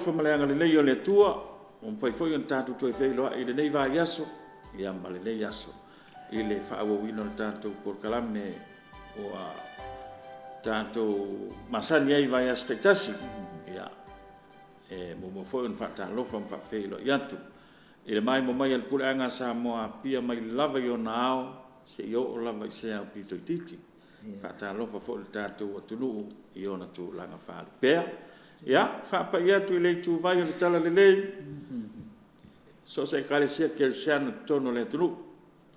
alofa ma le agalelei o le Atua ua mafai foi ona tatou toe feiloai i lenei vaiaso ma lenei aso i le faaauauina o le tatou polokalame ua tatou masani ai i vaiaso taitasi. Ia, e muamua foi ona faatalofa ma faafeiloai atu i le maimoa mai a le puleaga a Samoa a Apia mai lava i ona ao seia oo lava i se aupito itiiti. E faatalofa foi i le tatou atunuu i ona tulaga faalupea. Ia, e faapai atu i le ituvai o le talalelei i so o se Ekalesia Kerisiano i totonu o le atunuu,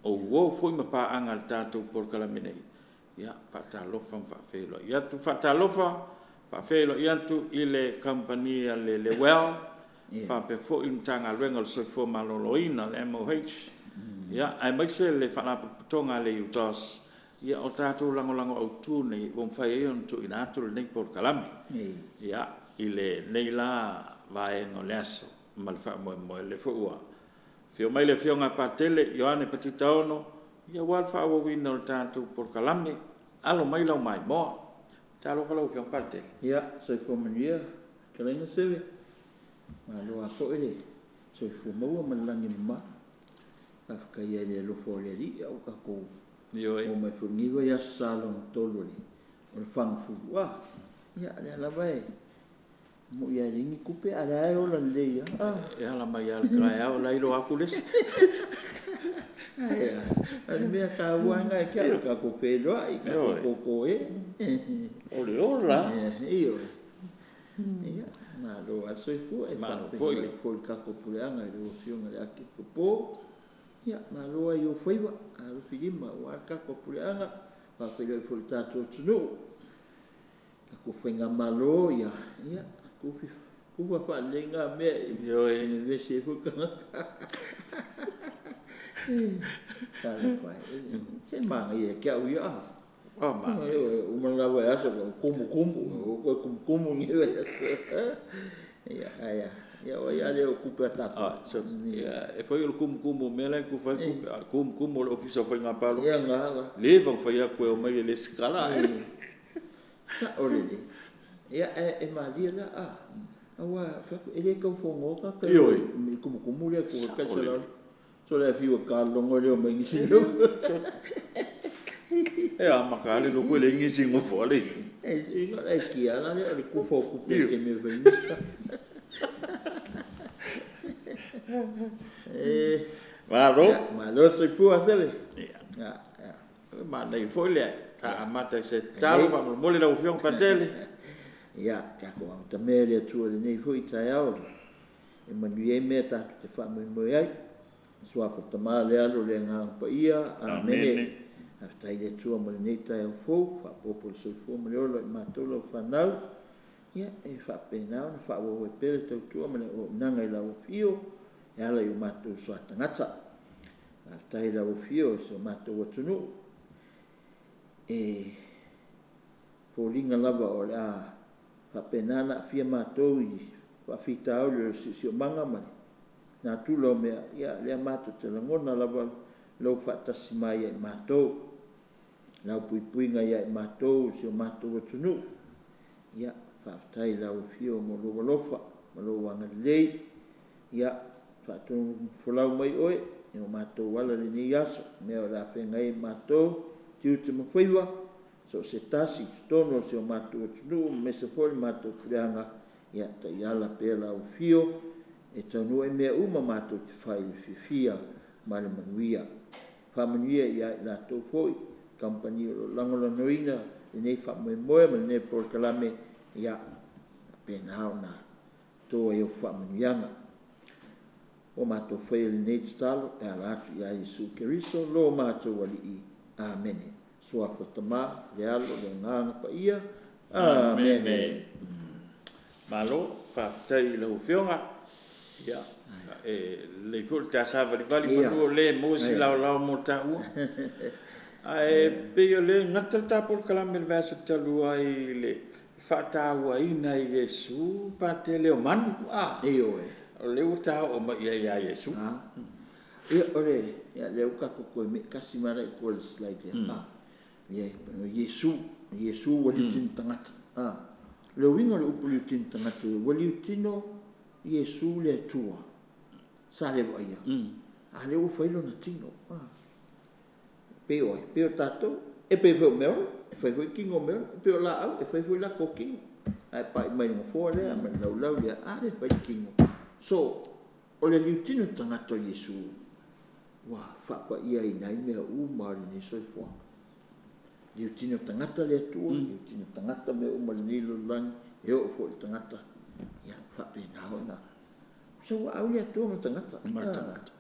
o uo foi ma paaga i le tatou polokalame nei, ia e faatalofa ma faafeiloai atu. E faatalofa ma faafeiloai atu i le Kamupani a le Le-Well faapea foi le Matagaluega o le Soifua Maloloina le MOH, aemaise le Faalapotopotoga a le UTOS, o tatou lagolago autu nei ua mafai ai ona tuuina atu lenei polokalame i lenei la vaega o le aso ma le faamoemoe. O lea foi ua afio mai le Afioga ia Patele Ioane Patita Ono aua le faaauauina o le tatou polokalame. Alo mai lau maimoa. Talofa lau Afioga Patele. Ia, soifua manuia lau Fetalaiga Seve, malo lava foi le soifua maua ma le lagi e mama. Faafetai lava i le alofa o le Alii ua tatou oo mai foi i lenei vaiaso sa lona tolu o le fagafulu. Ia o lea lava e moni a e leai ni tupe a o lea lava e ola lelei lava. E ala mai lava i le taeao o la e iloa atu le isi. Ae a? O le mea taua lava lena ia te au, tatou feiloai tatou toto e. O le ola lava. Ioe. Ia, malo lava le soifua. E faafeiloai atu foi i le tatou puleaga i lau Afioga i le Akikiopo, ia malo lava i ou faiva alofilima aua le tatou puleaga. E faafeiloai foi i le tatou atunuu, le tatou Faigamalo, ia tufa faalelei na mea e vevesi ai foi tagata. Talofa e, se e manaia ia te au ia a. Ioe, uma lena vaiaso, tumu, tumu, toe tumu, tumu lenei vaiaso. Ae a? Ia o ai a le o tupe a tatou? E fai o le tumutumu o mea la e tufa ai tupe, a o le tumutumu o le Ofisa o Faiga Palota. Ia lena la. Leva ona fai atu e omai e resitala ae… Sao lelei. Ia ae malie la a, aua ou fai atu e le tau fonoa tagata i le tumutumu lea e tufa ai le tai $100. Sole ae fiu e talogo e le omai nisi. E amata lava le lotu e leai nisi e nofo ale. Seiloga o le aikia lava la lea o le tufa o tupe i le taimi e fai ai misa. Malo. Malo le soifua Seve. Manaia foi le ta amata i se tatalo faamolemole lau Afioga Patele. Ia, tatou amatamea i le Atua i lenei foi taeao e manuia ai mea tatou te faamoemoe ai. I le Suafa o le Tama le Alo le Agaga Paia. Amene. Faafetai i le Atua mo lenei taeao fou, ua faaopoopo i le soifua ma le ola o i matou lau fanau, ia e faapena ona faaauau ai pea le tautua ma le auaunaga i lau Afio e ala i o matou uso a tagata. Faafetai i lau Afio i si o matou atunuu, e foliga lava o le a faapena ona aafia matou i faafitauli o le siosiomaga ma le natura o mea, ia o lea matou te lagona lava lou faatasi mai ia i matou, lau puipuiga ia i matou si o matou atunuu. Ia, faafetai i lau Afio mo lou alofa ma lou agalelei. Ia, faatonufolau mai oe i o matou ala i lenei aso i mea o le a feagai ai ma matou, tiute ma faiva, so o se tasi i totonu o si o matou atunuu aemaise foi le matou puleaga, ia taiala pea lau Afio e taunuu ai mea uma matou te fai i le fiafia ma le manuia. Faamanuia ia i latou foi kamupani o lo o lagolagoina lenei faamoemoe ma lenei polokalame, ia faapena ona to ai au faamanuiaga. Ua matou faia lenei tatalo e ala atu ia Iesu Keriso lo matou Alii. Amene. Suafa Tama, le Alo, le Agaga Paia. Amene. Malo faafetai i lau Afioga. Ia, e lelei foi le ta savalivali meamanu o lea e maua se laolao mo taua. Ae pei o lea e gata le ta polokalame i le vaiaso talu ai i le faatauaina e Iesu Patele o manu a? Ioe. O lea ua ta oo mai i ai ia Iesu. Ia o lea ua tatou toe mei tasi mai lava la i tua i le slide lea. O Iesu, o Iesu ua liutino tagata. O le uiga o le upu liutino tagata, ua liutino Iesu le Atua sa le vaaia, a lea ua fai lona tino. Pei o ai? Pei o tatou. E pei foi o meaola, e fai foi tino o meaola. E pei o laau, e fai foi latou tino. Ae pai mai le nofoa lea ma le laulau lea, a lea e fai le tino. So, o le liutino tagata o Iesu, ua faapaiaina ai mea uma o lenei soifuaga. Liutino tagata le Atua, liutino tagata mea uma o lenei lalolagi, e oo foi i le tagata, ia faapena ona. So ua au le Atua ma le tagata. Ma le tagata.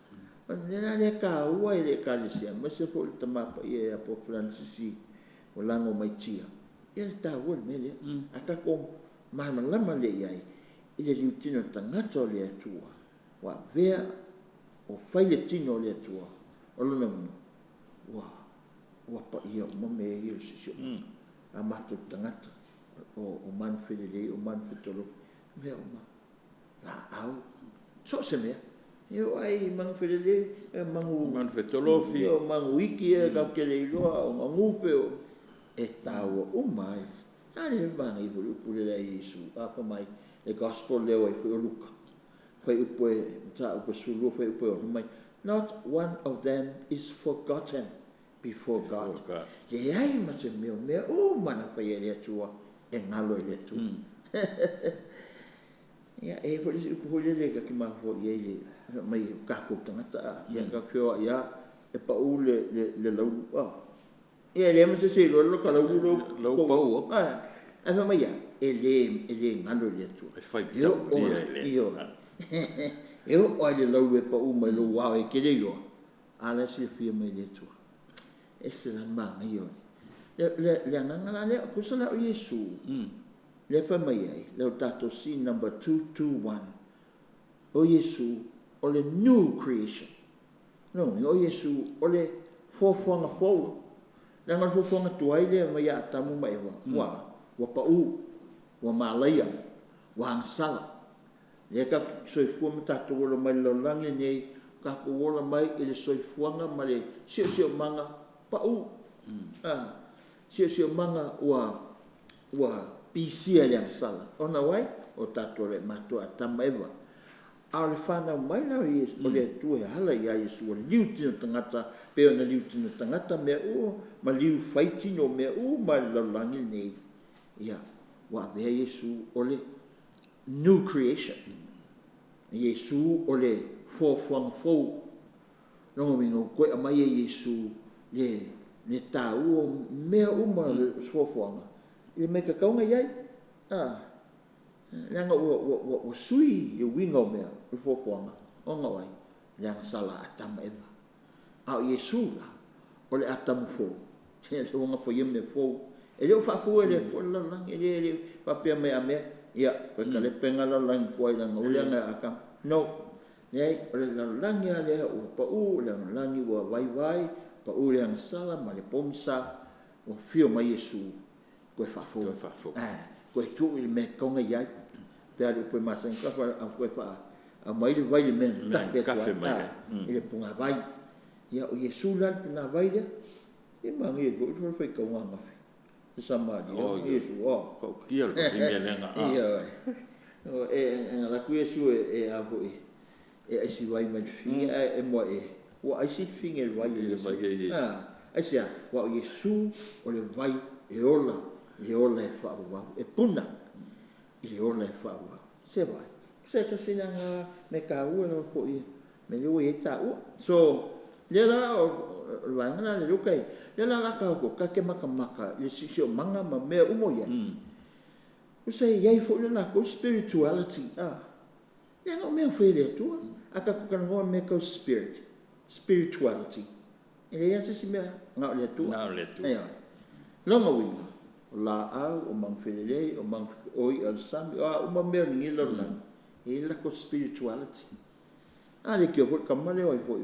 O le mea la lea taua i le Ekalesia, aemaise foi le Tama Paia ia Pope Francis ua lago mai tia, ia le taua le mea lea. A tatou malamalama lea i ai, i le liutino tagata o le Atua, ua avea, ua fai le tino o le Atua, o lona uiga, ua paia uma mea ia o le siosiomaga. A matou tagata, o manu felelei, o manu fetolofi, mea uma, laau, so o se mea. E oo lava i manu felelei, manu, Manu fetolofi. O manu iki e tatou te le iloa, o gagufe, o e taua uma ai. A le manaia foi le upu lea a Iesu, a fai mai le gospel lea ai foi o Luka. Fai upu e mataupu e 12 fai upu e 6 mai. Not one of them is forgotten before God. Before God. Leai ma se mea o mea uma na faia e le Atua e galo i le Atua. Ia, e foi le isi upu foi lele ka te mafaufau i ai le mai o tatou tagata a ia ka feoai lava e pau le laulu a. Ia e leai ma se isi e iloa le ka laulu Lau pau au. Ae fai mai ia, e le galo i le Atua. E faitaulia e le. Ioe. E oo lava i le laulu e pau mai lou ao e te le iloa, a la e silafia mai e le Atua. E ese la le manaia o le agaga la lea, tusa la o Iesu, lea fai mai ai, le o tatou scene number 221, o Iesu, o le new creation. No, o Iesu, o le foafoaga fou. Leaga o le foafoaga tuai lea mai ia Atamu ma Eva, ua pau, ua malaia, ua agasala. Lea tatou te soifua ma tatou ola mai le lalolagi lenei, tatou ola mai i le soifuaga ma le siosiomaga pau. Siosiomaga ua pisia i le agasala. Ona o ai? O tatou le matua Atamu ma Eva. A o le whanau mai la o Iesu, o le Atua e ala ia Iesu, ua liu tino tagata, pe ona liu tino tagata mea ua, ma liu fai tino mea uma i le lalolagi lenei. Ia, ua avea Iesu o le new creation. Iesu o le foafoaga fou. Longa uiga ua toe aumai e Iesu le taua o mea uma o le foafoaga. I le mea e tatau ona i ai. Leaga ua sui le uiga o mea o le foafoaga, ona o ai? Le agasala a Atamu ma Eva. A o Iesu la, o le Atamu fou, e le uaga faia mea fou. E le o faafou e le Atua le lalolagi, e le faapea mai a mea, ia, koe kalepe ngā lalolagi tuai langa ule anga Atamu. No, leai, o le lalolagi a lea ua pau, o le lalolagi ua vaivai, pau le agasala ma le pogisa, ua fio mai Iesu, koe faafou. Koe faafou. Koe tuu i le mea e taonga i ai. Pe a le upu e masani ka fa au koe fa au mai le vai le mea Mea tape atu kafe ai. mai ai. I le punavai. Ia o Iesu la le punavai lea. E mangi e foi le fai kaunga ngafi. Le Samaria, Oh, ia. Iesu, oh. Ka ukia le whawhine lenga, ah. Ia, oi. O, e ngā laku Iesu e a foi, e aisi vai mai le whingi, e moa e, ua aisi le whingi le vai e Le Iesu. vai e Iesu. Aisi a, ua o Iesu o le vai e ola, le ola e whaawau, e puna i le ola e whaawau. Se vai. Se ka sina ngā me ka ua la foi, me le ua e tā ua. So, le la o, o le vaenga la le luka i, le la la ka hoko, ka ke maka maka, le sisi o manga ma mea umo ia. O se iai foi le la ko spirituality. Le nga o mea whai le atua. A ka kuka ngoa mea kau spirit. Spirituality. E le ia se si mea ngā o le atua. Ngā o le atua. E ai. Longa uiga, o la au, o mang whelelei, o mang oi al sami, o a uma mea ni ngila mm. E la ko spirituality. A le kio foi kamale oi foi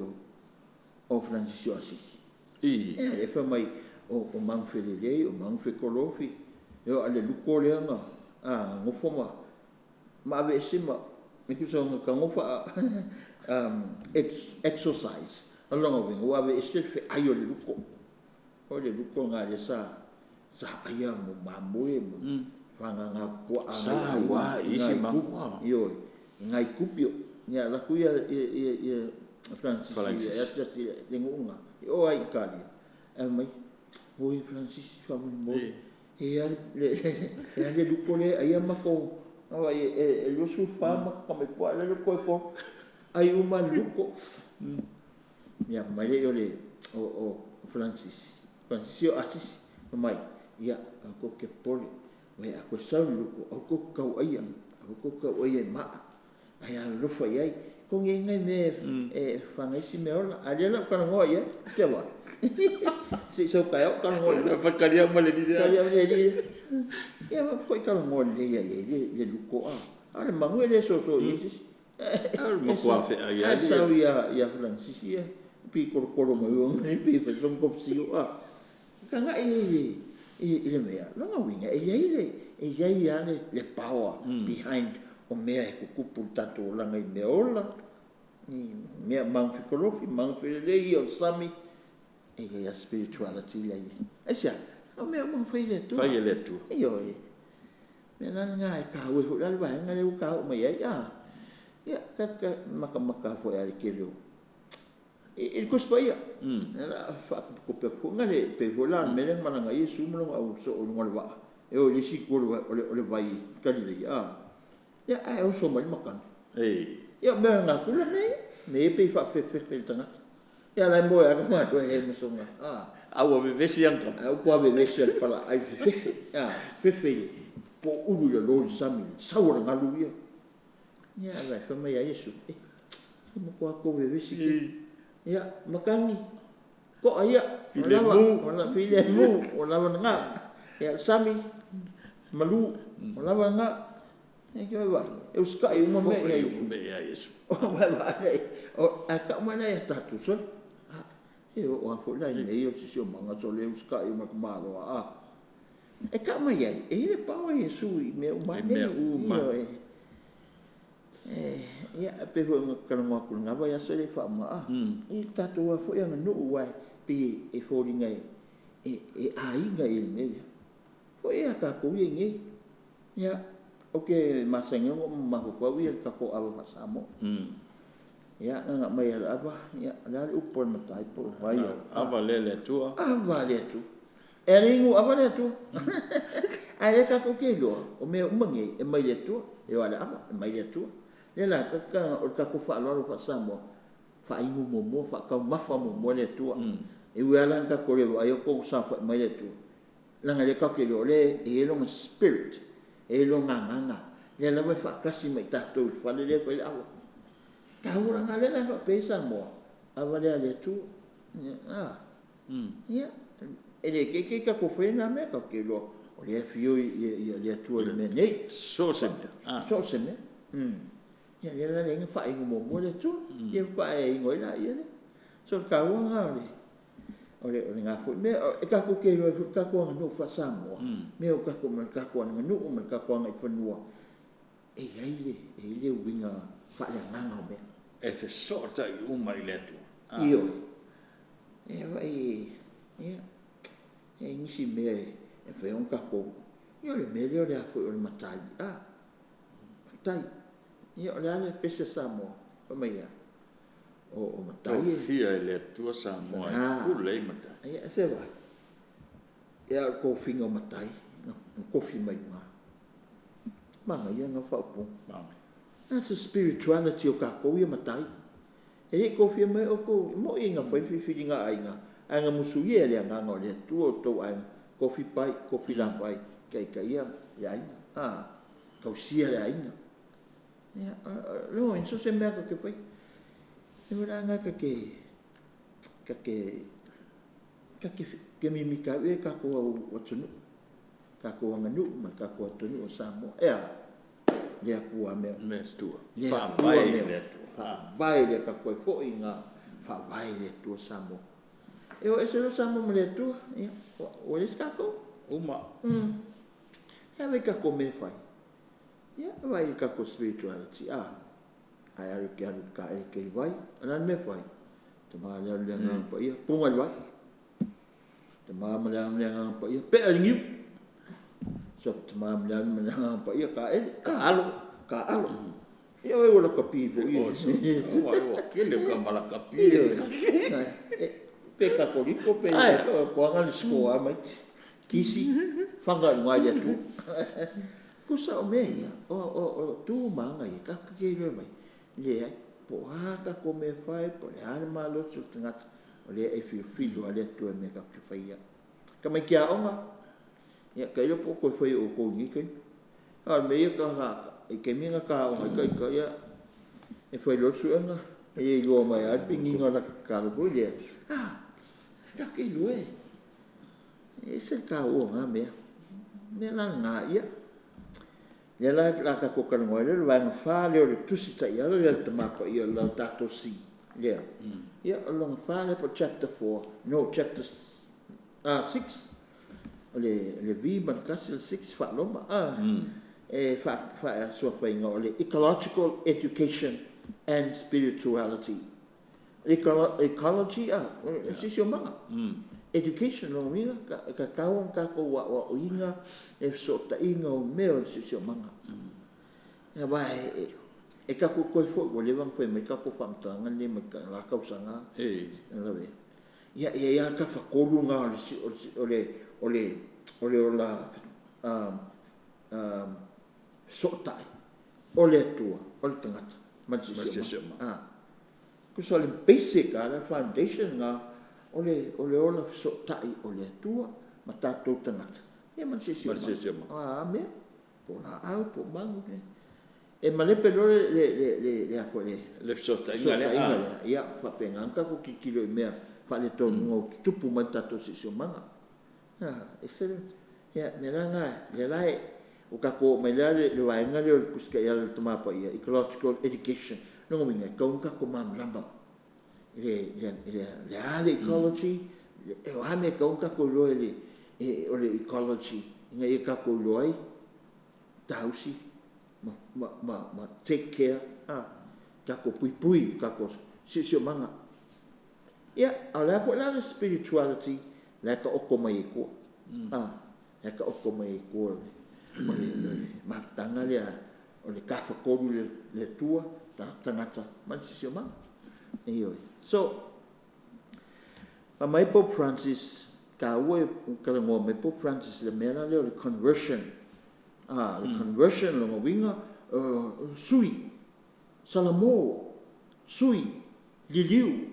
o Francisco Assis. I. E, e fa mai o mang whelelei, o mang whekolofi, e o ale luko le anga, a ngofo ma, ma ave ese ma, me kusa nga ka ngofa, exercise. A longa uiga, o ave ese fe ai o le luko. O le luko ngā le sa aia mo mamoe mo whanga ngā pua a Sa ngai wā, ai, isi ngai ma pu. wā. Ioi. ngai kupi ia la ku ia ia Francis ia asiasi le nu'u e oo lava i Italia ae fai mai, oi Francis faamolemole e a le luko lea e ai a matou e 24 matou tamaipua a o lea ua toe 3, ai uma lava i le luko. Ia ona fai mai lea o Francis, Francis o Asisi, fai mai, ia aua tou te popole a toe sau le luko aua tou te tau aia, aua tou te tau aia i maa, ae alolofa i ai. Togi ai nai mea e fafaga ai si meaola. A o lea o le a ou talanoa i ai, ou te vaai. Se i sau taeao ou talanoa i ai. Faitalia uma i le alii lea. Faitalia uma i le alii lea. Ia matuai talanoa lelei lava i ai le luko a. A o le manu e le soso i ai se isi. O le matua feai lava. Ae sau ia Francis ia pitolotolo mai pei e fai sona tofusiu a. Tagai i ai i le mea, o lona uiga e i ai le, e i ai lava le power behind o mea e tutupu i le tatou olaga i meaola, i mea magafetolofi, magafelelei ia o le sami, e i ai lava spirituality la e i ai. Aisea? O mea uma na fai e le Atua. Fai e le Atua. Ioe. O le mea la lena e taua ai foi la le vaega lea ua ta oo mai ai a. Ia, ta matamata foi lava i le tele o i le Tusi Paia, o le a faatopetope atu foi lea, e pei foi la o le mea lea na malaga ai Iesu ma lona ausoo i luga o le vaa e o i le isi itu o le vai i Kalileia, a, ia ae oso mai le matagi. Ia o mea natura mea ia, mea ia e pei e faafefefe i le tagata. Ia a o la e moe lava le ma sona, a. A ua vevesi ana tama. Ae ua matua vevesi lava i le palaai fefefe, a, fefefe i le poulu i lalo i le sami i le sau a le galu ia. Ia ae fai mai a Iesu, e, se matua tou vevesi tele. Ia, matagi, to'a ia, ua lava, Filemu. Filemu, ua lava lena. Ia, le sami, malu, ua lava lena. Ia e te vaai, e usitai uma mea ia Iesu. Foi uma mea ia Iesu. Ae tau mai la ia tatou, sole, a, se oo lava foi la i mea ia o le siosiomaga, sole e usitai uma i le tamaloa a. E tau mai ai, e i ai le power Iesu i mea uma lava I mea uma. Ioe. Ia, e pei foi ona talanoa atu i lena vaiaso e le i faauma, a, i le tatou lava foi aganuu, aua e pei e foliga e aiga i le mea lea. Foi a tatou ia i inei, ia, ou te masani ona ou mafaufau i le tatou ava faa-Samoa. Ia, na ona aumai lava o le ava, ia, o le a le upu a le matai po o ai? Ava lea i le Atua. Ava le Atua. E alii inu ava le Atua. Ae o lea tatou te iloa, o mea uma nei, e mai le Atua. E oo lava i le ava, e mai le Atua. O lea la, o le tatou faaaloalo faa-Samoa, faainu muamua, faataumafa muamua le Atua. E ui lava la ina tatou le vaaia o outou saofai mai le Atua, leaga o lea tatou te iloa o lea e i ai Lona Spirit, e i ai Lona Agaga, lea lava e faatasi ma i tatou i le fale lea e fai ai le ava. E taua la, o lea la e faapea ai Samoa, ava lea a le Atua. A, ia, e le te i te i tatou faia na mea, tatou te iloa o lea e afio le Atua i le mea nei. So o se mea. So o se mea. Ia lea la e leai na faainu muamua le Atua, ia faatoa e inu ai laia lea. So o le taua lena o lena foi mea. E tatou te iloa ai foi le tatou aganuu faa-Samoa, mea o tatou ma le tatou aganuu ma le tatou agaifanua, e i ai le, e i ai le uiga faaleagaga o mea. E fesootai uma i le Atua. Ioe. E vaai, ia, e i ai nisi mea e mafai ona tatou, ia o le mea lea o le a foi o le matai, a, matai. Ia o le a le pese a Samoa? Fai mai e a? O matai e Tofia e le Atua Samoa e pule ai matai. Ia, se vaai. Ia, o le tofiga o matai, na tofi mai luga. Manaia na faaupuga. Manaia. That's the spirituality o tatou ia matai. E le i tofia mai outou, e moni na fai filifiliga a aiga, ae na musuia e le Agaga o le Atua o outou aiga, tofi Pai, tofi Lafai, taitaia le aiga, a, tausia le aiga. Ia, lona uiga, so o se mea lava ta te faia, e leaga ta te mimita ai le tatou atunuu, tatou aganuu ma le tatou atunuu o Samoa. E a? Le Atua mea uma. Le Atua. Le Atua Faavae mea i uma. le Atua. Faavae i le Atua. Tatou foi ina faavae i le Atua Samoa. E o ese loa Samoa ma le Atua, ia, ua leai se tatou. Uma. E ave i tatou mea e fai. Ia, vaai i tatou spirituality, a. Ae alu te alu i ka e te i vai. O le a le mea e fai? Tama le alu le Agaga Paia, puga i le vai. Tama ma le Ana le Agaga Paia, pea i le niu. So, tama ma le Ana ma le Agaga Paia, ka ele. Ka alo. Ka alo. Ia oe ua lakapi foi. Ua kele o ka malakapi. Pe Katoliko pe koaga le sikoa mai. Kisi, faga i luga i le Atua. Tusa o mea ia, o tu ma aga ia, tatou te iloa mai, leai, po o a tatou mea e fai, po o le a le malosi o le tagata, o lea e filofilo lava le Atua i mea tatou te faia. Tamaiti aoga, ia tailo po o toe fai e outou i lenei taimi. A o le mea ia i taimi na ta aoga ai ita, ia e fai loa le suega, e le iloa mai lava le penina o lata tatalo foi lea. A, tatou te iloa e ese le taua o na mea. O le mea la lena, ia, lea la o le a tatou talanoa ai lea o le vaega 4 lea o le Tusi Taiala lea a le Tama Paia o le Laudato Si lea. Ia, o le lona 4 lea po o le chapter 4, no, chapter 6, o le V ma le 1, o le 6 faa-Roma, e faasuafaina o le Ecological Education and Spirituality. Ecology, o le siosiomaga. Education, lona uiga, e tatau ona tatou aoaoina le fesootaiga o mea o le siosiomaga. Aua e tatou te toe foi, ua leva ona fai mai le tatou faamatalaga lenei mai le la tausaga. Ia, e i ai lava le tafatolu lena o le ola fesootai, o le Atua, o le tagata ma le siosiomaga. Tusa o le basic lava le foundation lena o le ola fesootai o le Atua ma tatou tagata, ia ma le siosiomaga. O a mea, po o laau po o manu. E malepe loa le Le fesootaiga lea. Ia, faapena ona tatou tilotilo i mea faaletonu ua tutupu mai le tatou siosiomaga. Ese le… Ia, o le mea la lena, lea la ua tatou oo mai lea i le vaega lea o le Tusi Taiala a le Tama Paia, Ecological Education. Lona uiga, e tatau ona tatou malamalama i le a le ecology, o a mea e tatau ona tatou iloa o le ecology ina ia tatou iloa ai tausi ma take care, tatou puipui i tatou siosiomaga. Ia, a o le a foi la le spirituality la e taoto mai ai i tua? La e taoto mai ai i tua o le mafutaga lea o le tafatolu, le Atua, tagata ma le siosiomaga. Ioe. So, fai mai Pope Francis, taua e talanoa mai Pope Francis i le mea la lea o le conversion. Le conversion, lona uiga, sui, salamo, sui, liliu.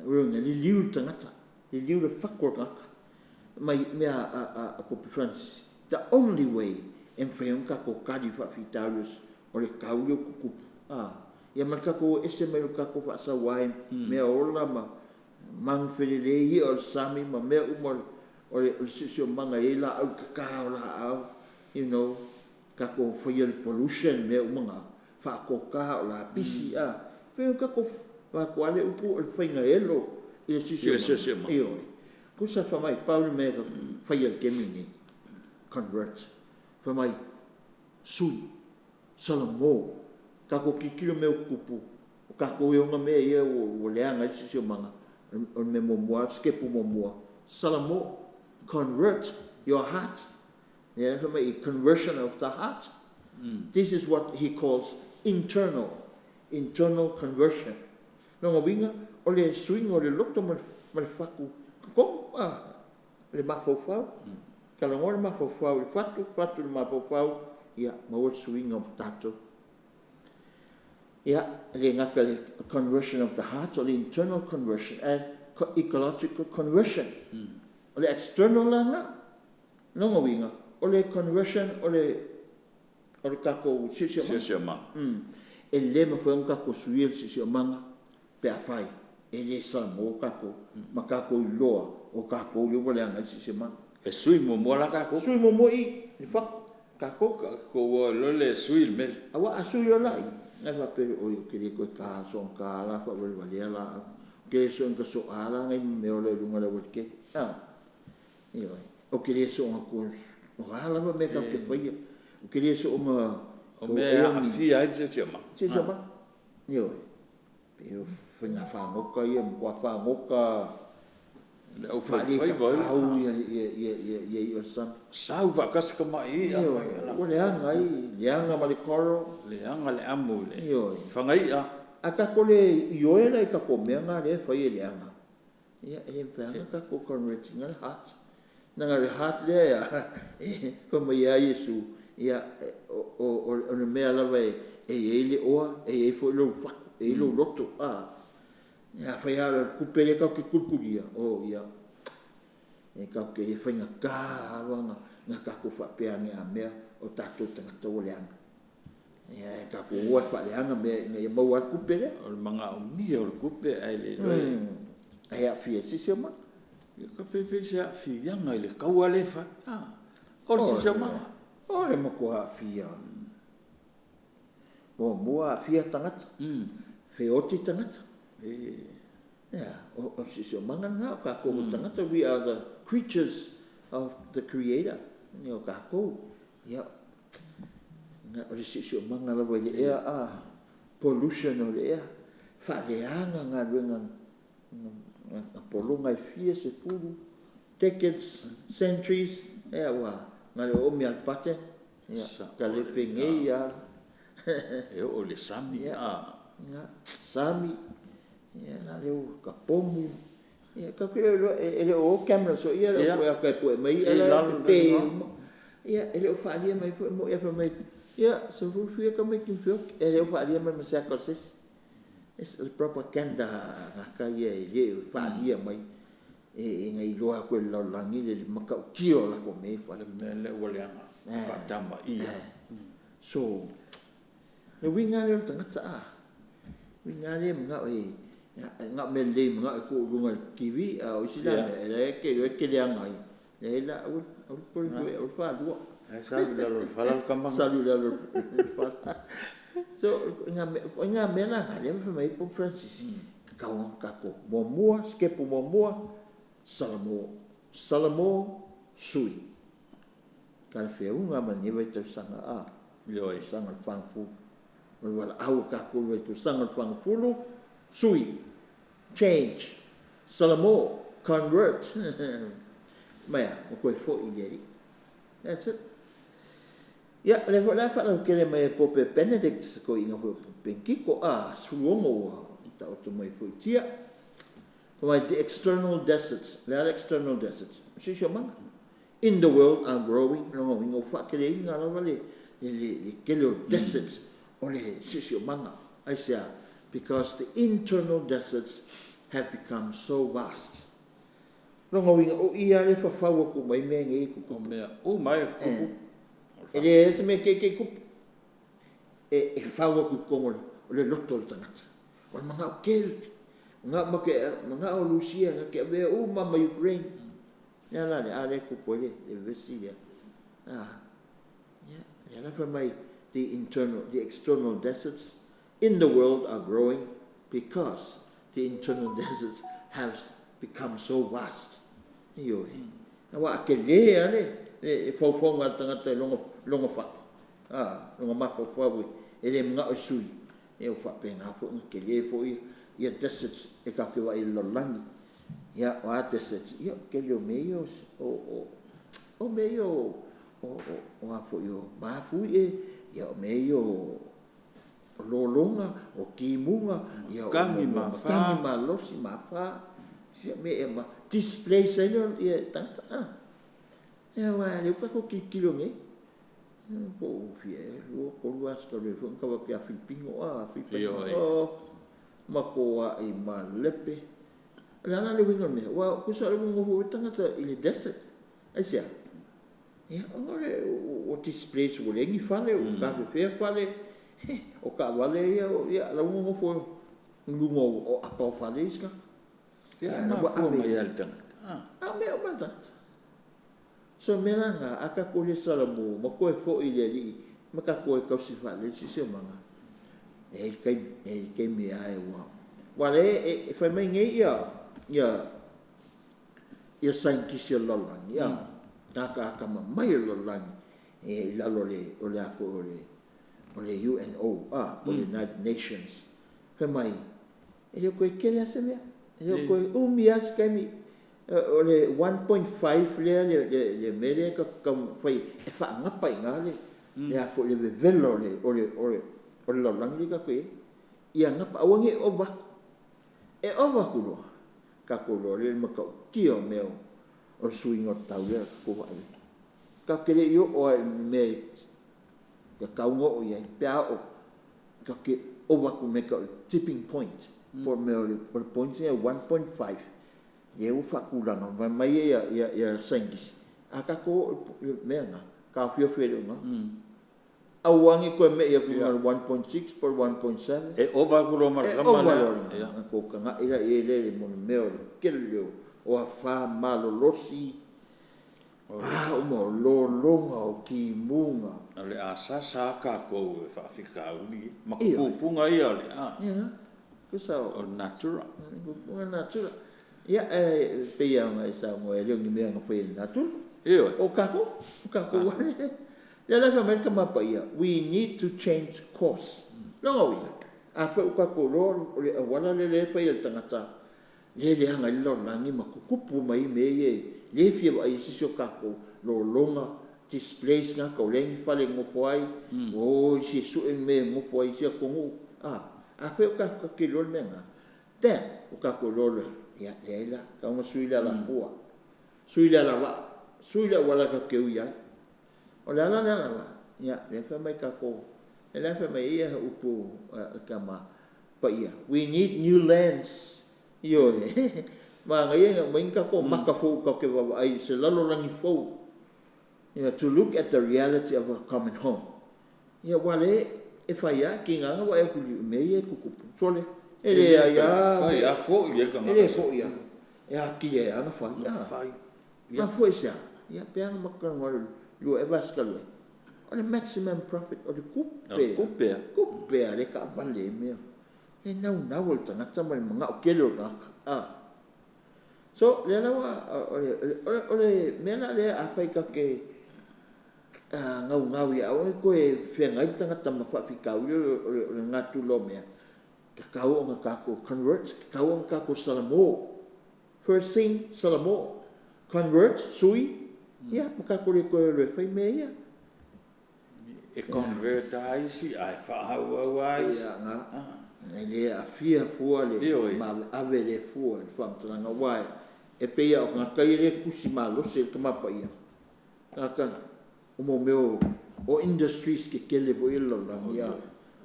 Uiga, liliu le tagata, liliu le fatu o le tagata. Mai mea a Pope Francis, the only way e mafai ona tatou tali i faafitauli o le tau lea ua tutupu. Ia ma le tatou o ese mai o tatou faasaua i mea ola ma manu felelei, i'a o le sami ma mea uma o le siosiomaga e i ai laau kaka o laau, tatou faia le pollution, mea uma na, faatoka o lapisi, fai o tatou vaeatu lava le upu o le faiga elo i le siosiomaga. Ioe. Tusa fai mai, pau le mea e faia i le taimi lenei, convert. Fai mai, sui, salamo, tatou tilotilo i mea ua tutupu, o tatou e ona mea ia ua leaga ai le siosiomaga. O le mea muamua, le sitepu muamua, salamo, convert your heart. Yeah, fai mai, conversion of the heart. This is what he calls internal conversion. Lona uiga, o le suiga o le loto ma le fatu, totonu, le mafaufau. Talanoa le mafaufau i le fatu, fatu i le mafaufau, ia, maua le suiga o tatou. Ia, le gata le conversion of the heart, o le internal conversion and ecological conversion. O le external la lena. Lona uiga, o le conversion o le tatou siosiomaga. E le mafai ona tatou suia le siosiomaga pe afai e le salamo tatou ma tatou iloa o tatou lea ua leaga ai le siosiomaga. E sui muamua la tatou. Sui muamua i le fatu, tatou. Tatou o le sui le mea. Aua a sui loa la i, nai faapea, oi, ou te le toe ta soona ta la faavalevalea la au. Ou te le soona soa la nai mea ola i luga o le aualatele. Ioe. Ou te le soona o a lava mea tatou te faia. Ou te le soona O mea e aafia ai le siosiomaga. Siosiomaga. Ioe. Pe o faiga fagota ia, matua fagota. Le au faifaiva ia. Au ia ia ia ia ia ia o le sami. Sau faatasi tamai i'a ma ia. Ua leaga ai, leaga ma le coral. Leaga le amo i le fagai'a. A tatou le ioe la i tatou mea na lea e fai e leaga, ia e le mafai lava ona tatou convert ina le heart. Leaga o le heart lea e fai mai ai Iesu, ia o le mea lava e i ai le oa, e i ai foi lou fatu, e i ai lou loto. Afai lava o le tupe lea tatou te tulitulia, oh ia, e tatou te le faigata lava ona tatou faapea ane a mea o tatou tagata ua leaga. Ia e tatou o lava e faaleaga mea ina ia maua ai le tupe lea. O le manaomia o le tupe ae le iloa e. Ae aafia ai se siosiomaga. Ia ka feifei se aafiaga i le taua lea e fai. O le siosiomaga. O le matua aafia. Muamua aafia tagata. Feoti tagata. Ia, o le siosiomaga lena, o tatou o tagata, we are the creatures of the Creator. Ia o tatou. Ia, o le siosiomaga lava i le ea, a pollution o le ea, faaleaga galuega na pologa e fia sefulu, decades, centuries, ia ua na o le oomi lava o le button, ia, talepe nei lava. E oo i le sami. Ia, sami, ia, la lea ua kapomu. Ia, tatou te le o iloa, e le o o cameras foi ia e o ata e pue mai i'a la e pepe uma. Ia, e le o faaalia mai foi mo ia fai mai, ia, sefulu fia tamaiti na feoti, e le o faaalia mai ma se ata o se isi. O le propaganda gata ia e le o faaalia mai e na iloa atu e le lalolagi le matautia o latou mea e fai. Le mea lea ua leaga, faatamaia. So, le uiga lea o le tagata, a, uiga lea manao e, na o mea lelei manao e tuu i luga o le TV, a o isi la mea, e la e te iloa e te leaga ai. Leai la, aua le aua le faalua. Ae salu i lalo o le fala le tama. Salu i lalo o le fala. So, o ituaiga mea la na, lea e fai mai ai Pope Francis, tatau ona tatou, muamua, sitepu muamua, Salamo. Salamo, sui. Talafeauga ma lenei vaitausaga, a. Ioe. Tausaga o le fagafulu. O le valaau a tatou i le vaitausaga o le fagafulu, sui. Change. Salamo, convert. Mai a, ua toe foi i le Alii. That's it. Ia, o lea foi la e faalautele mai e Pope Benedict, se toeaina foi o Pope Benekiko, a, 16 ua taoto mai foi i tia. Fai mai, the external deserts, o le a le external deserts? O siosiomaga. In the world are growing, lona uiga ua faateleina lava le tele o deserts o le siosiomaga. Aisea? Because the internal deserts have become so vast. Lona uiga, o i lava lea e fafau atu mai mea nei e tutupu. O mea uma e tutupu. E leai se mea keikei tupu e fau atu i totonu o le loto o le tagata. O le manao tele, manao ma te, manao Rusia na te avea uma ma Ukraine. Le a la lea? A lea e tupu ai le vevesi lea. A, ia, lea la fai mai, the internal, the external deserts in the world are growing because the internal deserts have become so vast. Ioe. Aua a tele lava le faufauga a le tagata i lona fatu, a, lona mafaufau e le manao e sui, ia ua faapena foi ona tele foi ia deserts e tatou te vaai i le lalolagi. Ia, o a deserts? Ia, o le tele o mea ia o mea ia o o a foi o mafuie, ia o mea ia o lologa, o timuga, ia o Matagi ma matagi malosi, mafa, sia mea e ma displace ai lea ia tagata. A, ia aua lea ua tatou tilotilo nei, po o fia ea, lua, tolu aso talu ai foi na tau atu ia Filipino, a, Filipino, o, matuai malepe. O le a la le uiga o le mea? Aua tusa o lea ua nonofo ai tagata i le desert. Aisea? Ia, ona o le ua displace ua leai ni fale, ua tafefea fale, o taavale ia, ia, la ua nonofo i luga o apa o fale isi tagata. Ia, e mafua mai lava i le tagata. A o mea uma a le tagata. So o le mea la lena, a tatou le salamo ma toe foi i le Alii ma tatou o e tausi faalelei le siosiomaga, e i ai le taimi, e i ai le taimi ae ua... Aua o lea e fai mai nei ia ia saienitisi o le lalolagi, a, tagata atamamai o le lalolagi i lalo o le a foi o le UNO, a, po o le United Nations, fai mai, e le o toe tele lava se mea, e le o toe umi lava se taimi. O le 1.5 lea le mea lea taumafai e faagapa i ina le a foi le vevela o le lalolagi lea tatou te i ai. Ia gapa aua ne i ova atu. E ova atu loa, tatou iloa lea o le matautia o mea o le suiga o le tau lea tatou te vaai i ai. Tatou te le i oo lava i le mea e tatau ona oo i ai pe a oo tatou te ova atu i le mea e tau o le tipping point, po o le mea o le point lea e 1.5 lea ua faatulaga, fai mai saienitisi, a tatou oo i le mea lena, taofiofi ai loa i ina, aua ne i toe me'i atu i luga o le 1.6 po o le 1.7. E ova atu loa ma le E tama ova lea. Loa ona outou tagai la i ai lea i le mea o le tele o afa malolosi, o a uma, o lologa, o timuga. O le a sasa lava tatou e faafitauli ia ma Ioe. pupuga ia o le Ia, tusa o le natura. O le natura. Ia, e pei lava ona e saunoa, e le o ni mea na faia e le natura. Ioe. O tatou, o tatou lea la e fai mai le Tama Paia, we need to change course. Lona uiga, afai ua tatou iloa o le auala lea lea e fai e le tagata lea e leaga ai le lalolagi ma tutupu mai ai mea ia lea e fia vaai ai se isi o tatou, lologa, displace tagata ua leai ni fale e nonofo ai, ua o isi e sue ni mea e nonofo ai i isi atunuu. Afai ua tatou te iloa le mea lena, then ua tatou iloa loa, ia leai la, tatau ona sui le alafua, sui le alavaa, sui le auala tatou te ui ai. O le ala lea la, ia, lea e fai mai tatou, lea la e fai mai ai upu a le Tama Paia, we need new lens. Ioe, manaia ina aumai ni tatou maka fou tatou te vaavaai i se lalolagi fou. To look at the reality of our common home. Ia, aua o lea e fai lava, e tiga lava ona vaai atu i mea ia e tutupu. Sole, e leai lava, Fai a foi ai le e tagata. Le foi lava. E atili ai lava ona fai. Fai. Mafua i se a? Ia, pe ana matou talanoa i le 2 ea vaiaso talu ai. O le maximum profit, o le O le tupe, tupe a. Tupe a le taavale ai mea. E naunau o le tagata ma le manao tele o le tagata. So, lea la ua, o le mea la lea afai tatou te naunau ia aua ne i toe feagai le tagata ma faafitauli o le natura o mea, tatau ona tatou convert, tatau ona tatou salamo. First thing, salamo. Convert, sui, ia, ma tatou le toe alu e fai mea ia. E convert lava isi ae faaauau lava isi. Ia, na. E le aafia fua le Ioe. maaleave le fua i le faamatalaga aua e pei lava o tagata ia lea e tusi malosi e le Tama Paia. Tagata o mo mea o industries tetele foi ia le lalolagi, ia,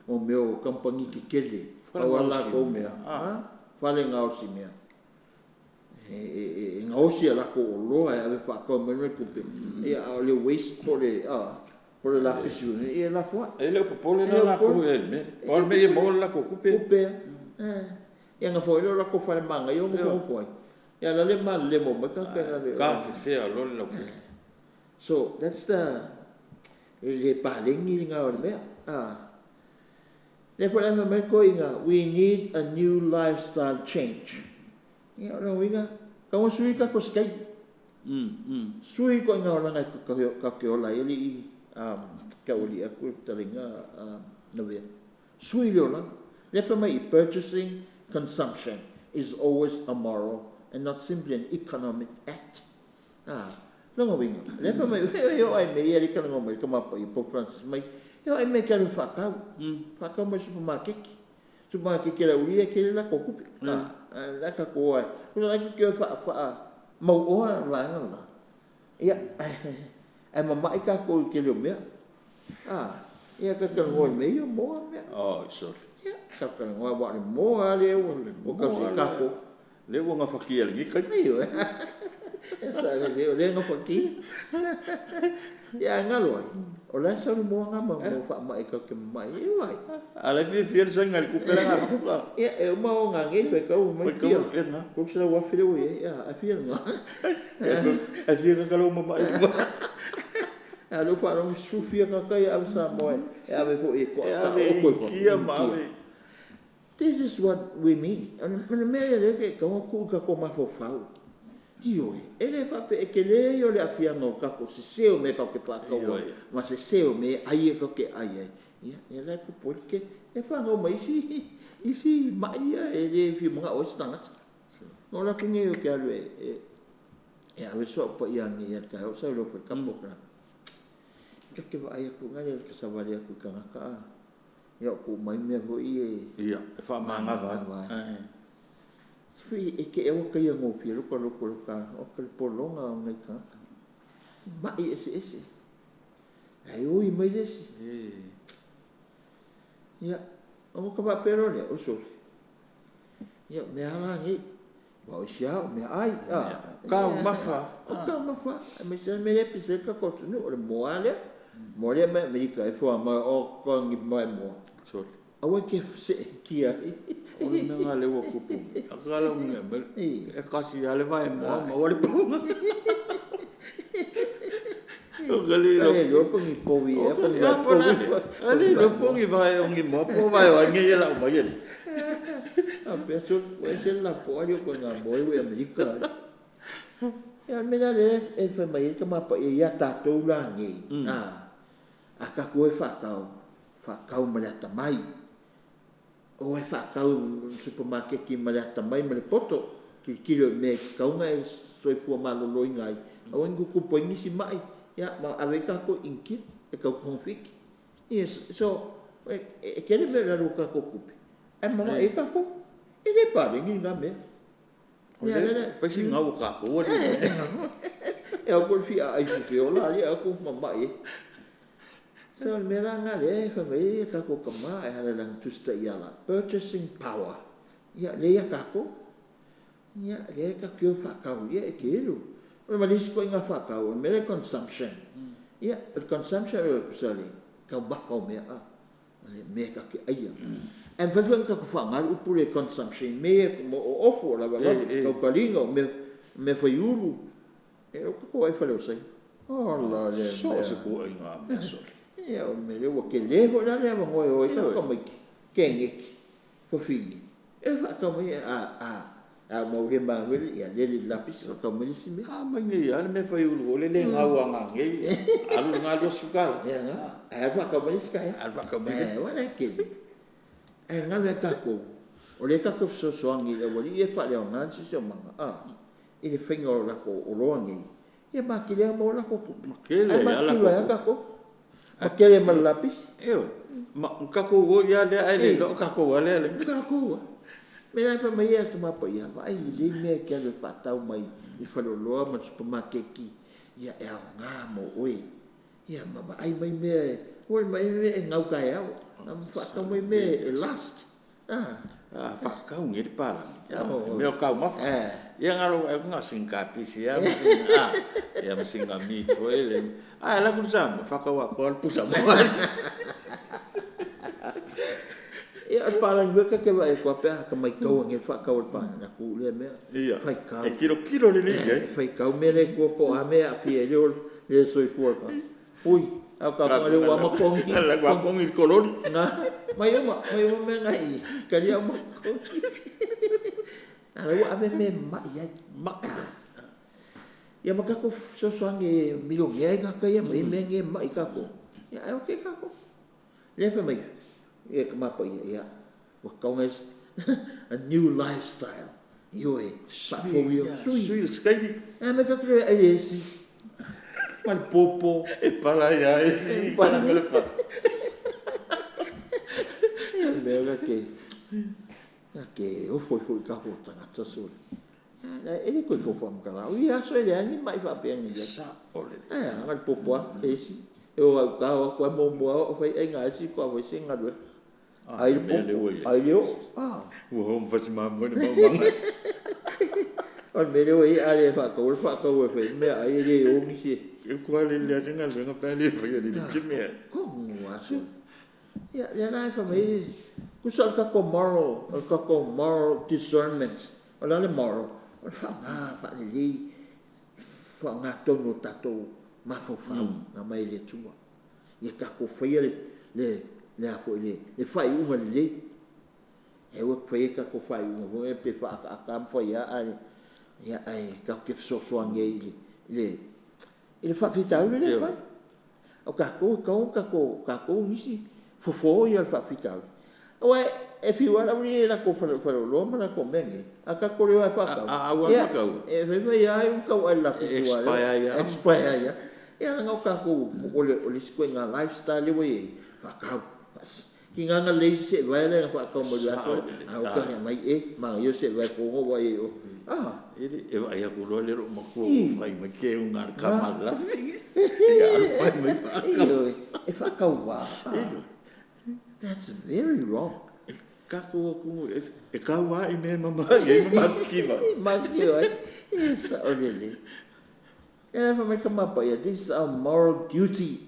o mea o kamupani tetele, Fale pau lava gaosi latou mea. Mea, fale gaosi mea. E gaosi a latou oloa e ave faatau mai ma le tupe, ia, a o le waste po o le lapisi foi lea, ia e lafoai. E le o popole E la le o latou popole. i ai i le mea. Pau le mea ia maua le latou tupe. Tupe a. Ia na foi lea o latou fale manaia o nofonofo ai. Ia la le malelemo mai tagata i le Tafefea loa le lautele. So that's the e le paleni lena o le mea. Lea foi la fai mai toeaiina, we need a new lifestyle change. Ia o le uiga, tatau ona sui tatou schedule. Sui ituaiga olaga e tatou te ola ai alii taualii atu le fetalaiga Lavea. Sui le olaga. Lea fai mai i purchasing consumption is always a moral and not simply an economic act. Lona uiga, lea fai mai, e oo ai mea ia le talanoa mai le Tama Paia Pope Francis mai, e oo ai mea e te alu e faatau. Faatau mai supermarket. Supermarket e le aulia e tele latou tupe. La tatou o ai. Kuna la te o faa faa mauoa vaega la. Ia, ae mama'i tatou i le tele o mea. Ia ta talanoa i mea ia o moa mea. Oh, sole. Ia, tatou talanoa aua o le moa lava lea ua tausi ai tatou. Lea ua gafatia e lenei taimi. Ioe. E sa lelei, o lea e gafatia. Ia, ae galo ai, o la e sau le moa ma faamai tatou te mamai ai. Ioe. A le fiafia le saga i le tupe la gafua. Ia, e uma o ngagei faitau mai Faitau, tia. e na. 300,000 le ua i ai, ia, ae fia lena. E fia kakalo mamai. A lea ua faalogo sufia tagata ia ave Samoa e ave foi e E toatao ave oko i Initia ma ave. This is what we mean. O le mea lea e tatau ona tuu i tatou mafaufau. Ioe, e le faapea e tele ia o le aafiaga o tatou sese o mea tatou te faatau ai, ma sese o mea e ai e tatou te ai ai. Ia, lea la e tupu ai le tele. E fanau mai isi mai ia e le fia manao ai se tagata. O latou nei ou te alu e E ave soa pa ia ni ia ta o sa lo ka mo ka. Ka ke va ai ku ngai ka sa vale ku ka ka. Ia ku mai me ho i e. Ia, e fa manga va. Eh. Sui e ke e o ka ia ngo fi lo ka lo ka o ka polonga o ngai ka. Mai ese ese. Ai oi mai ese. Ia, o ka va pero le o so. Ia me ala ngi. Wa o sia o me ai. Ka mafa. O ka mafa. Me se me le pise ka ko tu no le moa le. Moa le me Amerika e fo ma o ko ngi mai moa. So. Awa ke se kia. O le mea le ua kupu. A ka la unga me. E kasi ale vai moa ma wale po. O ka le lo. E lo po ngi po vi e po ngi po. Ale lo po ngi vai o ngi moa po vai o ngi la o mai. A penso ese la po ali ko nga moe we Amerika. Ia me la le e fa mai ka mapa ia tatou la ngi. Ah. A ka ko e fa kau ma le tamai. O e fa kau supermarket ki ma le tamai ma le poto ki kilo me kaunga e soifua malolo ingai. O ngu ku po ni si mai. Ia ma ave ka ko inki e kau konfik. Yes, so e kere me la ro ka ko kupe. E ma e ka ko e le pa ngi nga me. Ia le fa si ngau ka ko le. E o ko fi ai fi o la ia ko ma mai. So me la nga le fa mai ka ko ka ma e hala lang tusta ia la purchasing power. Ia le ia ka ko. Ia le ka kio fa ka ia e ke lu. O ma lis ko inga fa ka o me le consumption. Ia consumption o sali ka ba fa me a. Le me ka ke ai. E fa fa ka ko fa nga u pure consumption me mo o ofu la va ka kalinga me me fa yuru. E o ko ai fa le sai. Oh la le. So se ko inga me so. Ia o me le o ke le ho la le mo o sa ko mai ke ngi fo fini. E fa ka mai a mo le ma le ia le lapis o ka mai si me. A mai ngi ia me fa yuru le le ngau nga ngi. Alu nga lo sukal. Ia nga. A fa ka mai ska. A fa ka mai. E wala ke. E nga le ka ko. O le ka ko so so ngi e wali e fa le nga si so manga. A i le finga o la ko o lo ngi. Ia ma ki le mo la ko. Ke le ala ko. Ma kele ma lapis. Eo, ma ka ko o ia le ai le lo ka ko ale le. Ka ko. Me la fa mai ia ka pa ia vai le me ke le fa tau mai i fa lo lo ma supermarket ki. Ia e nga mo oi. Ia ma ba ai mai me oi mai me ngau ka ia. Am fa tau mai me last. Ah. Ah fa ka ngi pa la. Me o ka ma. Ia ngalo e nga singa pisi ia ah ia singa mi toile. Ah la kusa fa ka wa ko pusa mo. Ia pa la ka ke vai ko pa ka mai kau ngi fa kau pa na ku le me. Ia. Fai kau. E kilo kilo le le. Fai kau me le ko po a me a fi e le soi fu ka. Ui, a ka pa le wa ma kongi. La wa kongi color. Na, mai uma me ngai. Ka ia ma kongi. Ala ua ave me mai ai. Ma. Ia ma kako sosoange milongea i kaka ia mai me nge mai kako. Ia ai o ke kako. Le fa mai. Ia ka mapa ia ia. Wa kaunga a new lifestyle. Ioe. Sa fo ia. Sui skaiti. A me kako le ai esi. Mal popo. E pala ia esi. Pala me le fa. Ia me ka ke. Ke o foi foi ka ho tangata so. E le koe ko fa mkala. O ia so ele ani mai fa pe ni. Sa o le. Eh, ngal popo esi. E o ka o ko mo mo o foi e ngai si ko foi singa do. Ai po. Ai yo. Ah. O hom fa si ma mo ne mo manga. O me le o e ale fa ko fa ko foi me ai le o mi si. E ko ale le singa le nga pa le foi le si me. Ko mo aso. Ia le na fa mai kusa ka ko moral, ka ko moral discernment. O la le moral. O fa nga fa le fa nga tono tato ma fo fa na mai le tua. Ia ka ko fa le le le a fo le le fa i uma le. E o fa ka ko fa i uma mo e pe fa ka ka fa ia ai ia ai ka ke so so nge le le fa fi tau le fa. O ka ko ka ko ka ko nisi fo fo ia fa fi tau. Aua e fiu lava le aualii ia i latou faleoloa ma latou mea nei, a tatou le o lava e faatau, ia e fai fai lava iu ma tau aai i le lapisi aua e expire ai lava. Ia leaga o tatou o le isi ituaiga lifestyle lea ua i ai, faatau, tiga na lelei isi seevae la e faatau mai le vaiaso lea, ae oka e aumai ea, manaia le seevae toga ua vaai ai i o. E vaai atu loa le loomatua ua fai mai teuga a le tama i le lafi, ia alu fai mai faatau. Ioe, e faatauva. That's very wrong. Tatou atunuu e tau lava i mea e mama i ai ma matitiva ai. Matitiva ai, e sao lelei. Ia la e fai mai le Tama Paia, this is our moral duty.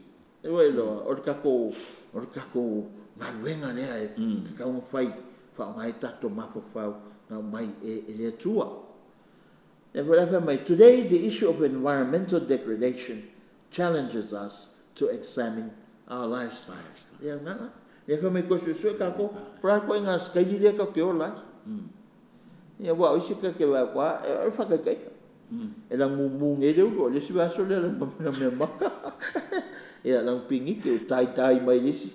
Ua e iloa, o le tatou, o le tatou galuega lea e tatau ona fai, faaaoga ai tatou mafaufau na aumai e le Atua. Lea foi la e fai mai, today the issue of environmental degradation challenges us to examine our lifestyle. Ia lena la. Lea e fai mai toe suesue tatou, po o le a le ituaiga sikaili lea tatou te ola ai. Ia aua o isi ta te vaai atu lava, o le faataitaiga, e lagimumu nei le ulu, o le isi vaiaso lea e lagimeamata. Ia lanu pinite ua dye dye mai le isi.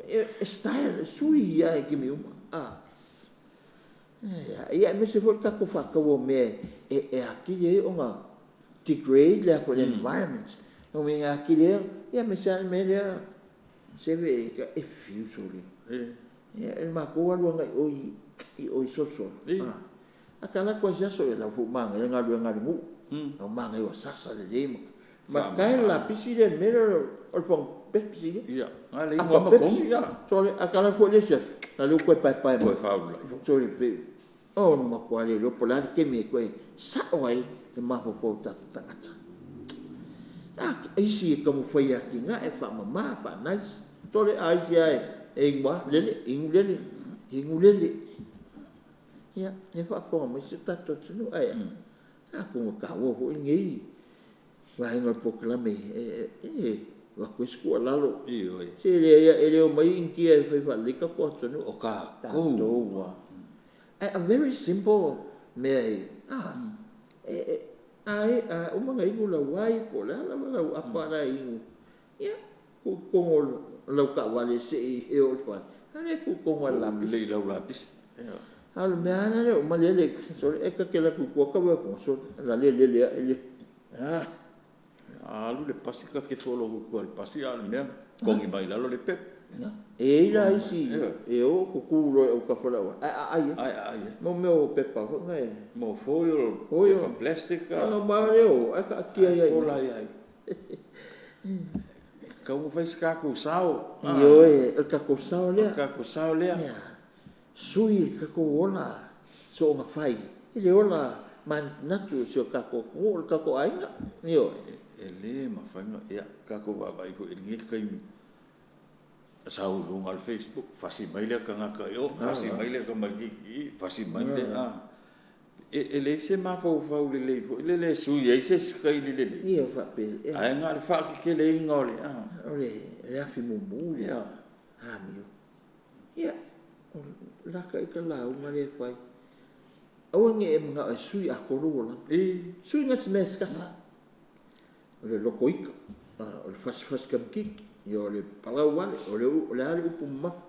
E style, e sui lava i taimi uma. Ia aemaise foi le tatou faataua o mea e atili ai ona degrade le environment. Lona uiga e atili ai ona, ia aemaise lava le mea lea, seve e fiu sole. Ia o le matou alu agai i o i o i Solisoli, a ta alu atu lava i se aso, ia o la foi ua manaia le galuega a le nuu, la ua manaia ua sasa lelei ma tae le lapisi lea i le mea lea o le fono Pepsi lea. Ia, na o le inu Apa lava ma Pepsi. kogi, ia. Sole, a ta alu atu foi le isi aso, la le ua toe paepae mai. Toe faaulai. Sole pe, o le matua le iloa po o le a le taimi e toe sa'o ai le mafaufau o tatou tagata. A isi e taumafai e atinae, faamama, faa-nice. Sole, a o isi lava e inu lava lele, inu lele, inu lele. Ia, lea e faafofoga mai si o tatou atunuu, ae a? Atonu e taua foi lenei vaega o le polokalame e avatu ai se tuualalo. Ioe. Se e leai e le omai Initia e fai faalelei tatou atunuu. O tatou. Tatou lava. Ae a very simple mea e, a uma ona inu lau ai po o le a lava lau apa la e inu, ia, tuu i totonu o lau taavale se i e oo i le fale, a lea e tuu i totonu lava o le lapisi. Lelei i lau lapisi. Ioe. A o le mea lava lea ua malele, sole, e ta te alu atu i tua ta vaai atu, sole, o le a lele ae le… A alu le pasi ta te follow i tua i le pasi a o le mea kogi mai lalo le pepa. E i ai la isi e o tutu loa i autafa o le auala ae aai ai. Ae aai ai. Mo mea o pepa foi na e… Mo foil, Foil. Pepa plastic. Ona uma lava lea o ae taatia ai Ae lava i fola ina. ai lava i ina. E tatau ona fai se tatou sao. Ioe, o le tatou sao O lea. le tatou sao lea. Ia, sui le tatou ola soona fai i le ola manatunatu o si o tatou atunuu, o le tatou aiga. Ioe. E le mafai ona, ia tatou vaavaai foi i lenei taimi, sau i luga o le Facebook, fasi mai lea tagata i o, fasi mai lea tamaitiiti i i, fasi mai le a. E leai se mafaufau lelei foi lele e sui ai se sikaili lelei, Ia faapea. Ae na o le faateteleina o le a. O le afi mumu le amio. Ia, o lata ita lauga lea e fai, aua ne i e manao e sui atoa lou olaga, sui na o si mea se tasi. O le loto ita, o le fasifasi kamikiki, ia o le palau vale, o le a le upu mamafa.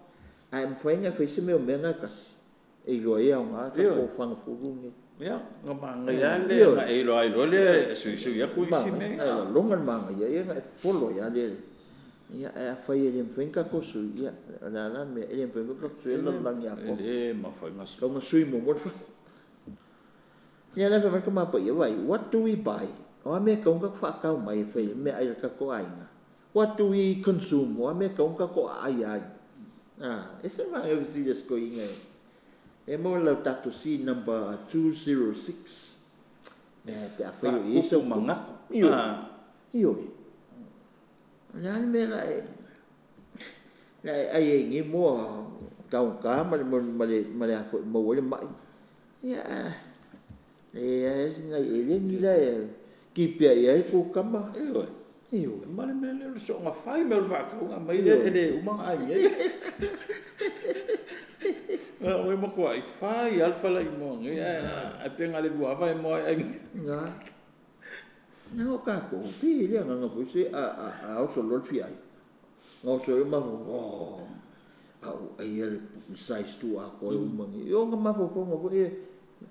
Ae mafai ona e fai se mea o mea na e tasi e iloa ai e aoga le tatou fagafulu lenei. Ia, ona manaia lava lea, ona e iloa ai loa lea e suisui atu isi mea. Ae lagona le manaia ia ona e folo ai lava lea. Ia, ae afai e le mafai ona tatou sui, ia o le a la le mea, e le mafai foi ona tatou suia le lalolagi E atoa. le mafai ona E sui. tatau ona sui muamua le fatu. Ia lea fai mai le Tama Paia, vaai, what do we buy? O a mea e tatau ona tatou faatau mai e fai ai meaai a le tatou aiga? What do we consume? O a mea e tatau ona tatou aai ai? E ese le manaia o fesili a si toeaina e maua i le Laudato Si number 206. Mea pe afai o i ai Faapupu sau manatu. Ioe, ioe. O le a le mea o le a e ai ai i nei moa taugata ma le maua ai le mai? Ia, e leai lava si nai eleni la e kipea i ai le kukama. Ioe. Ioe. Ma le mea lea o le soona fai mai o le faatauga aumai lea e le uma ona ai ai. O e matuai fai lava le falaimoa nei, ae pe na o le 2 ava e moa ai e ai nei. Na. Na o tatou, pei e le agaga foi se a oso loa le fiai, na oso ai ma oh, a ou ai Ai ia le size tu a koe uma ni. Yo nga mafaufauga foi e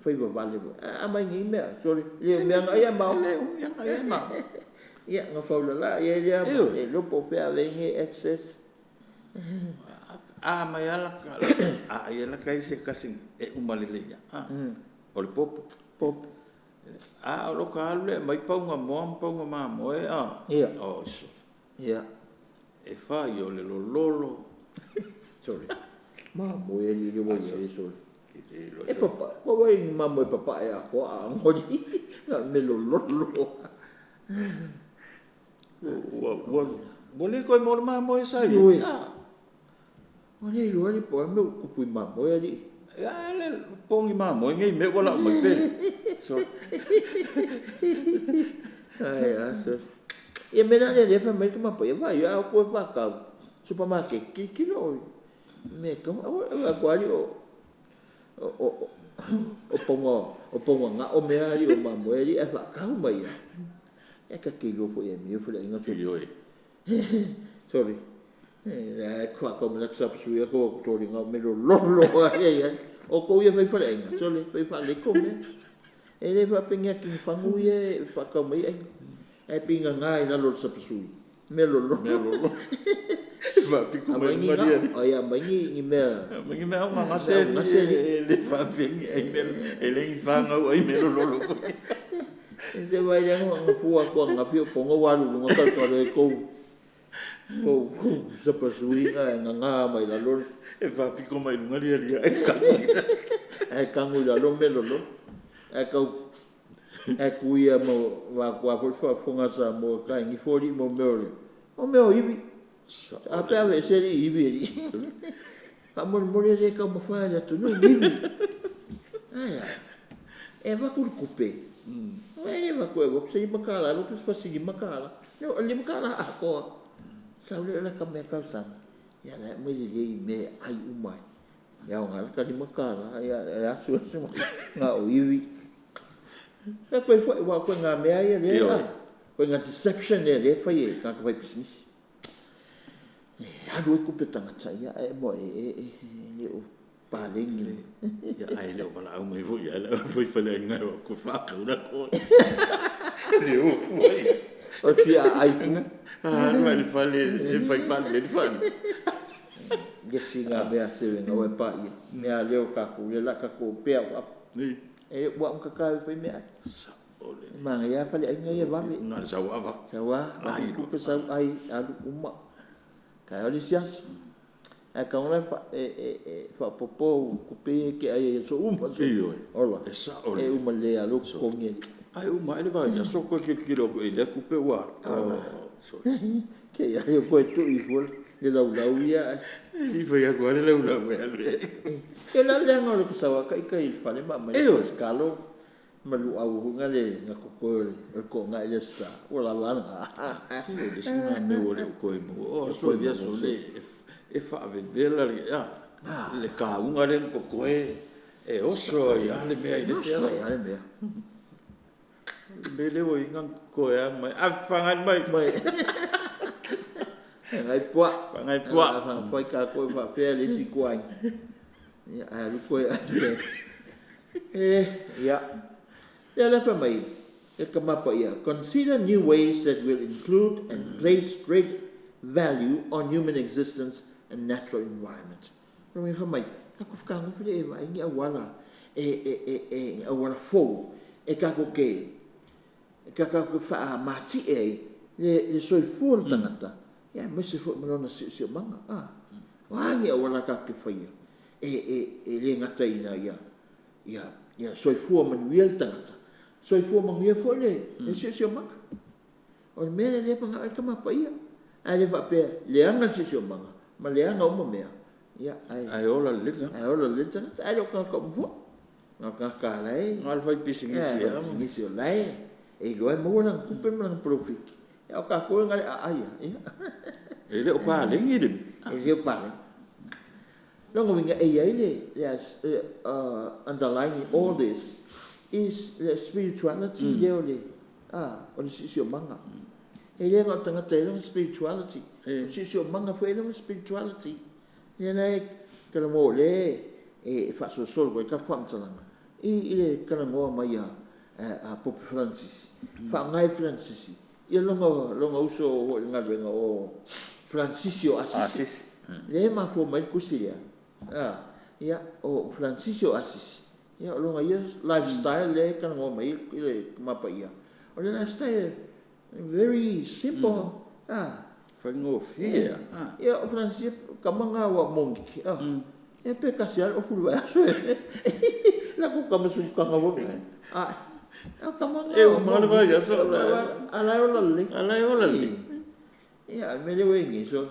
fai vavale foi. A mai ni mea, sorry. Le mea nga ia mau. Le umi anga ia ma. Ia nga faulala ia ia e lopo fea venge excess. A mai ala ka a ia la kai se kasi e uma lele ia. O le popo. Popo. A o lo ka alu le mai paunga moa ma paunga mamoe a. Ia. O so. Ia. E fai o le lololo. Sorry. Mamoe li le wo ia sorry. E papa, ko wai ni mamoe papa e a ko a ngori. Na me lololo. Ua ua ua le koe mo le mamoe sa i. Ui. O le lua li po me kupu i mamoe ali. A le pongi mamoe ngai me wala mai pe. So. Ai aso. Ia me la le fa mai ka pa ia vai a ko fa ka supermarket ki kilo me ka o ko ali o o o pongo o pongo nga o me ali o mamoe ali e fa ka mai ia. E ka kilo fo ia me fo le nga so. Sorry. Eh kwa ko me la sap su ia ko to nga me lo lo lo ia ia. O ko ia fai fa le nga so le fai fa le ko me. E le fa pengia ki fangu ia fa ka mai ai. E pinga ngai na lo sap su. Me lo lo. Me lo lo. Fa piku mai maria. O ia mai ni mea. Mai mea o nga se le fa pengi ai me e le fa ngau ai me lo lo lo. E se vai le nga fua ko nga fio pongo walu nga ka to le ko. Ko ko sapasui nga nga nga mai la lo. E fa piko mai lunga lia lia e ka. E kangu la lo me lo lo. E ka e kuia mo wa kwa fo fa fonga sa mo ka ngi foli mo me ole. O me o iwi. A pe ave se ri iwi ri. Ka mo mo le ka mo fa ya tu no iwi. Ai. E va ku kupe. E va ku e va se makala lo ku se si makala. No le makala a ko. Sa le la ka me ka sa. Ia la me le me ai umai. Ia o nga ka ni makala ia ia su su nga o iwi. E koe foi wa koe ngā mea ia le a. Koe ngā deception ia le fai e ka fai business. E alu e kupe tangata ia e mo e e le o palengi. Ia ai le o wala au mai foi ia le foi fale ngai o ko fa ka ura ko. Le o foi. O fia ai fu. Ah, mai fale e fai fale le fale. Ia si ngā mea se ngā wai pa ia. Mea leo ka ku le la ka ko pea wa. Ni. E ua unga ka fai mea. Sa ole. Manga ia fale ai ngai vave. Nga sa wa va. Sa wa. Ai ku pe sa ai alu uma. Ka oli sias. E ka ona fa e e e fa popo ku pe ke ai so uma so. Io. Ola. E sa ole. E uma le alu ko ngi. Ai uma ele vai so ko ke kilo ko ile ku pe wa. So. Ke ia yo ko tu i fol le lau lau ia. I fai a ko le lau lau ia. Ke la le ngolo ko sa wa kai kai fale ma mai skalo malu au nga le nga ko ko le ko nga ile sa o la la nga. Le singa me o le ko mo. O so ia so le e fa vela le a le ka unga le ko ko e e oso ia le mea ile se ia le mea. Le le o inga ko e mai a fa ngai mai. Mai. Ngai pua. Ngai pua. Fa ka ko fa pe le si ko ai. Ia a lu ko e ia. Ia le fa mai. E ka mapa ia. Consider new ways that will include and place great value on human existence and natural environment. No me fa mai. Ka ko ka ngo le e vai ni awala e e e e awala fo e ka ko ke. E ka ka ko fa mati e le le soifua le tangata. Ia me se fo melona si si manga. Ah. Wa ni awala ka ke faia. E e e le ngata ina ia. Ia ia soifua manuia le tangata. Soifua manuia fo le le si si manga. O le mea le panga ka mapa ia. Ai le fa pe le anga si si manga. Ma le anga uma mea. Ia ai. Ai ola le nga. Ai ola le tangata. Ai lo ka ka mfu. Nga ka ka lai. Nga fai pisingisi ia. Pisingisi o lai. E loa mo na kupe mo na profit. Ia o ka ko nga le a ia. E le o pa le ngi le. E le o pa le. Longo winga e ia ile underlying all this is the spirituality le o le ah o le sisi o manga. E le nga tangata e longa spirituality. O sisi o manga fo e longa spirituality. Le lai Talanoa o lea e faasolosolo atu ai tatou faamatalaga i le talanoa mai a Pope Francis, faaaoga e Francis ia lona uso foi i le galuega o Francis o Asisi. Lea e mafua mai ai le tusi lea, ia o Francis o Asisi, ia o lona ia lifestyle lea e talanoa mai ai le Tama Paia, o le lifestyle very simple. Faigofie. Ia o Francis, o tama na aua moniki, ia pe tasi lava le ofu i le vaiaso. La tou tama sulu foi na. A o tama na E uma le vaiaso a la e ola lelei. A la e ola lelei. Ia, a o le mea lea ua i ai nei, sole,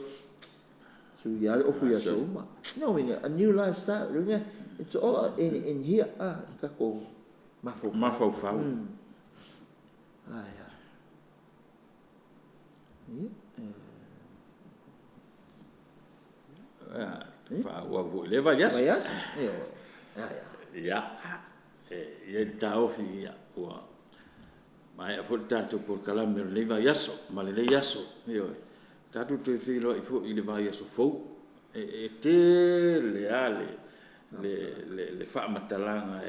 sui lava le ofu i aso uma. No, a new lifestyle. Le uiga, it's all in here, tatou mafaufau. Mafaufau. Ai, ai. Ia, Faaauau foi i lea vaiaso. Vaiaso. Ioe. Ia, ia. Ia, e i ai le taofi, ia, ua maea foi le tatou polokalame o lenei vaiaso ma lenei aso. Ioe, tatou toe feiloai foi i le vaiaso fou. E tele lava le faamatalaga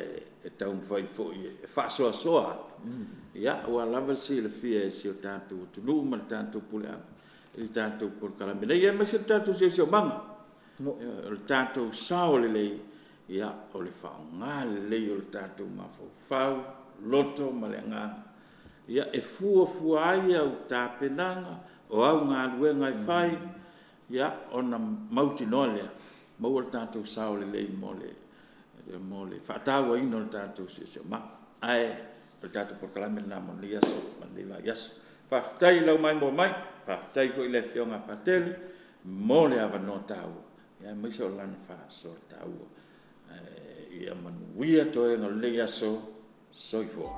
e taumafai foi e faasoasoa atu, ia, aua lava le silafia e si o tatou atunuu ma le tatou puleaga i le tatou polokalame nei, aemaise le tatou siosiomaga. O le tatou sao lelei, ia, o le faaaoga lelei o le tatou mafaufau, loto ma le agaga, ia, e fuafua ai au tapenaga, o au galuega e fai, ia, ona mautinoa lea, maua le tatou sao lelei mo le faatauaina o le tatou siosiomaga. Ae o le tatou polokalame lena mo lenei aso ma lenei vaiaso. Faafetai i lau maimoa mai, faafetai foi i le Afioga ia Patele mo le avanoa taua, aemaise o lana faasoa taua. Ae ia manuia toega o lenei aso. Soifua.